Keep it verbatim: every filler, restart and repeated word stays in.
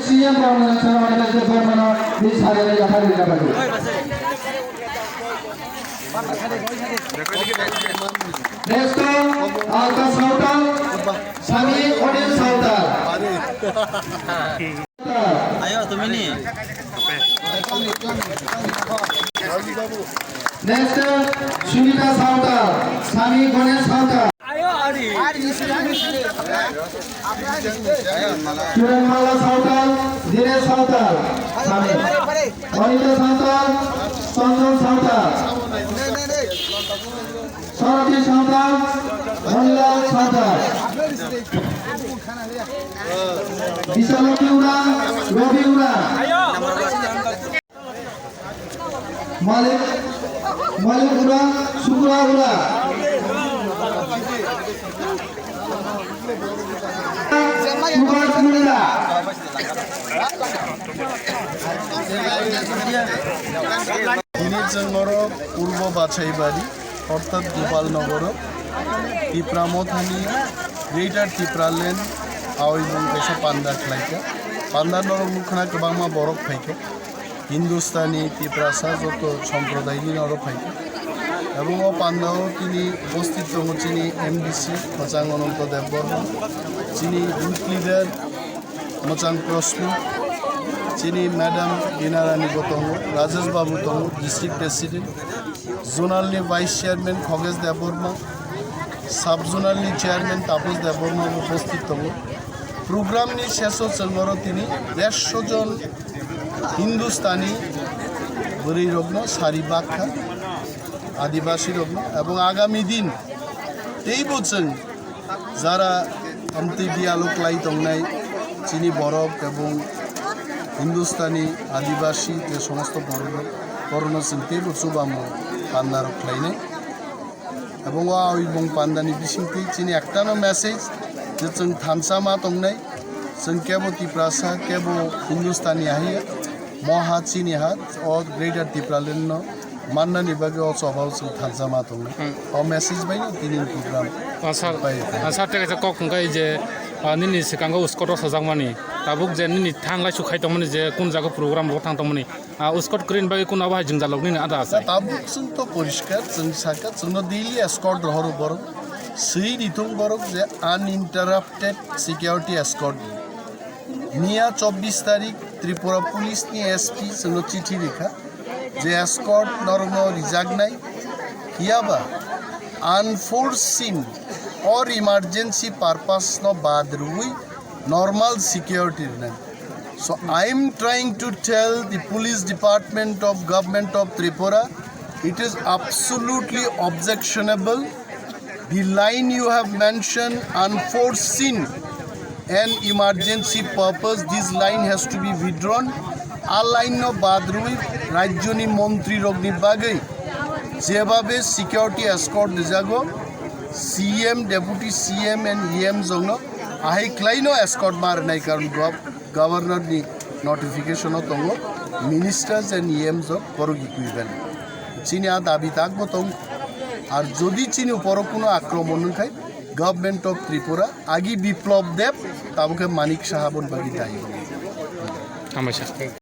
C M Brahmana Sarvana Debbarmana di sariyani yathar rina bagi. Next, Alka Sautal, Sami Odin Sautal. Ayo, tumini. Next, Sunita Sautal, Sami Ganesh Sautal. Kiran Mala Sautal, Dinesh Sautal, Sami. Anita Sautal, Chandran Sautal. Sarati Sautal, Manila Sautal. Bisaloki Ura, Robi Ura. Malik, Malik Ura, Sukura Ura. Subhash Munda. Dini chwng norok Purbo Bachaibari, orthat Gopal Nogoro, Tipra Mothani, Greater Tipraland, awi bong kaisa panda khlaikha. Panda norok nukha na kwbangma borok phaikha. Hindustani, Tiprasa joto somprodayni norok phaikha. Abo o pandao tini upasthit tongo chini M D C, Mwchang Ananto Debbarma, chini youth leader, Mwchang Prosno, chini Madam Binarani bo tongo, Rajesh Babu tongo, District President, Zonal ni Vice Chairman Khogesh Debbarma, Sub Zonal ni Chairman Taposh Debbarma bo upasthit tongo. Program ni seso chwng oro tini dersho jon Hindustani bwrwi rokno sari bakha, Adibasi rokno, ebong agami din teibo chwng jara amtwi dialogue lai tongnai chini borok ebong Hindustani, Adibasi je somosto borok rok, borokno chwng teibo chubamo panda rok khlainai. Ebong o awi bong panda ni bisingtwi chini ektano message je chwng thansa ma tongnai, chwng kebo Tiprasa, kebo Hindustani ahi, mo ha chini ha, o Greater Tipraland no mannani bagwi o chobao chwng thansa ma tongnai. Hmm. O message bai no tini ni program. Ah, sir, bai. Ah, sir, tei kaisa kok hwnkhe je, ah, nini swkango Scott o sajakmani, tabuk je nini thanglai sukhai tongmani je kun jaga program rok thang tongmani, ah, Scott kwrwini bagwi kun abo hai jwngjal rok nini ada asai? Tabuk chwng to poriskar, chwng saka, chwngno daily escort rohoro borok. Swi rithung borok je uninterrupted security escort. Miya chobbish tarik Tripura Police ni S P chwngno chithi rikha je escort norokno rijaknai, phiyaba unforeseen or emergency purpose no bad rwui normal security rwnai. So I am trying to tell the police department of Government of Tripura, it is absolutely objectionable. The line you have mentioned, unforeseen and emergency purpose, this line has to be withdrawn. A line no bad rwui rajyoni montri rokni bagwi jebabe security escort dijago, C M, Deputy C M and E M jongno ahai khlaino escort ma rwnai, karon gov-, Governor ni notification o tongo, ministers and E M jok borok equivalent. Chini a dabi tak bo tong, ar jodi chini uporo kuno akromon wngkhai, Government of Tripura, agi Biplab Deb, tabukhe Manik Saha bon bagi dayi. Hambaisa.